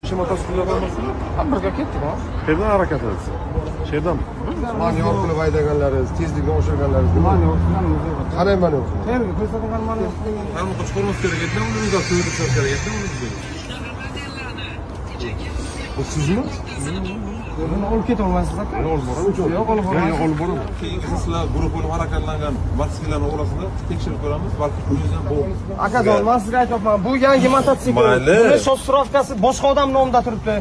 O'sha mototsikllar hammasini Ha, birga ketdik, ha. Qayerdan harakatlanasiz? Shu yerdanmi? Manevr qilib haydaganlaringiz, tezlikni oshirganlaringiz nima? Manevr qilganimiz yo'q. Qanday manevr? Qayerga ko'rsatilgan manevr qilgan? Tarmoqqa chiqarmas kerak edi, uni o'zi so'yib chiqarish kerak edi, uni bizga. Bu sizmi? Buni olib ketolmaysiz, aka. Yo'q, olib boraman. Yo'q, olib bormaysiz. Yo'q, olib boraman. Keyin sizlar guruh bo'lib harakatlangan mototsikllarni orasida tekshirib ko'ramiz, balki o'zingiz ham bu Akajon, men sizga aytyapman, bu yangi mototsikl. Mayli. Buni страховка si boshqa odam nomida turibdi.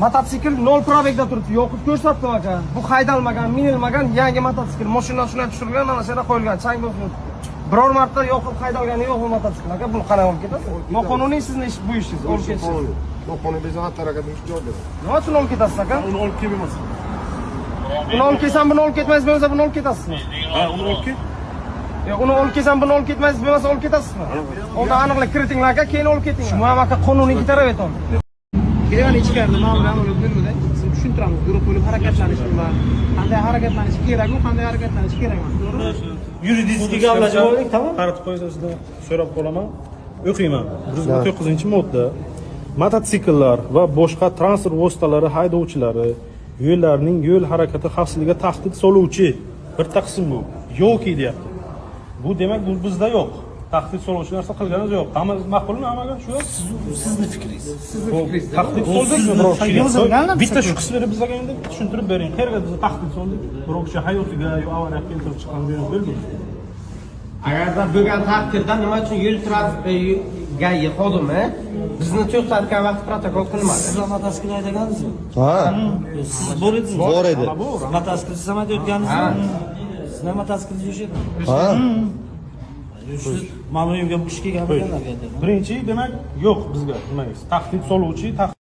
Mototsikl 0 пробег da turibdi. Yoqib ko'rsatdim, aka. Bu haydalmagan, minilmagan yangi mototsikl. Mashinadan shunday tushirilgan, mana shu yerda qo'yilgan, chang bosib o'tibdi. Biror marta yoqib haydalgani yo'q bu mototsikl, aka. Buni qanday olib ketasiz? Noqonuniy sizni ish, bu ishingiz, olib ketishingiz. Noqonuniy bo'lsa, xatti harakatim uchun javob beraman. Nima uchun olib ketasiz, aka? Uni olib kelmayman. Uni olib kelsam, buni olib ketmaysiz, bo'lmasa buni olib ketasizmi? Ha, uni olib kel. Yo'q, uni olib kelsam, buni olib ketmaysiz, bo'lmasa olib ketasizmi? Oldin aniqlik kiritinglar, aka, keyin olib ketinglar. Shu ham, aka, qonuniy ketarab aytaman. Keyin ichkarida ma'mur bo'lib bo'lmadi. Siz tushuntiramiz, guruh bo'lib harakatlanish nima, qanday harakatlanish kerak, u qanday harakatlanish kerak emas, to'g'rimi? Юридический gaplashib oldik, tamom. Tartib qoidasida so'rab qolaman, o'qiyman. 109-modda: mototsikllar va boshqa transport vositalari haydovchilari yo'llarning yo'l harakati xavfsizligiga tahdid soluvchi bir taqsim bu yoki deyapti. Bu demak, bu bizda yo'q, tahdid soluvchi narsa qilganimiz yo'q. Hamma ma'qulmi, hammaga shu? Sizni fikringiz. Sizni fikringiz. Tahdid soldikmi biror kishiga? Yozilganmi? Bitta shu qismini bizga endi tushuntirib bering, qayerga biz tahdid soldik biror kishi hayotiga yo avariya keltirib chiqqan bo'ldimi? Agarda bo'lgan taqdirda nima uchun yo'l transport ГАИ xodimi bizni to'xtatgan vaqt protokol qilmadi? Siz ham mototsikl haydagansizmi? Ha. Siz bor edingizmi? Bor edi. Mototsikl siz ham haydayotgansizmi? Siz ham mototsiklda yurish edimi? Ha. Siz mana uyimga bu kishi kelgan ekanlar. Birinchi, demak, yo'q bizga nimangiz tahdid soluvchi tahdid.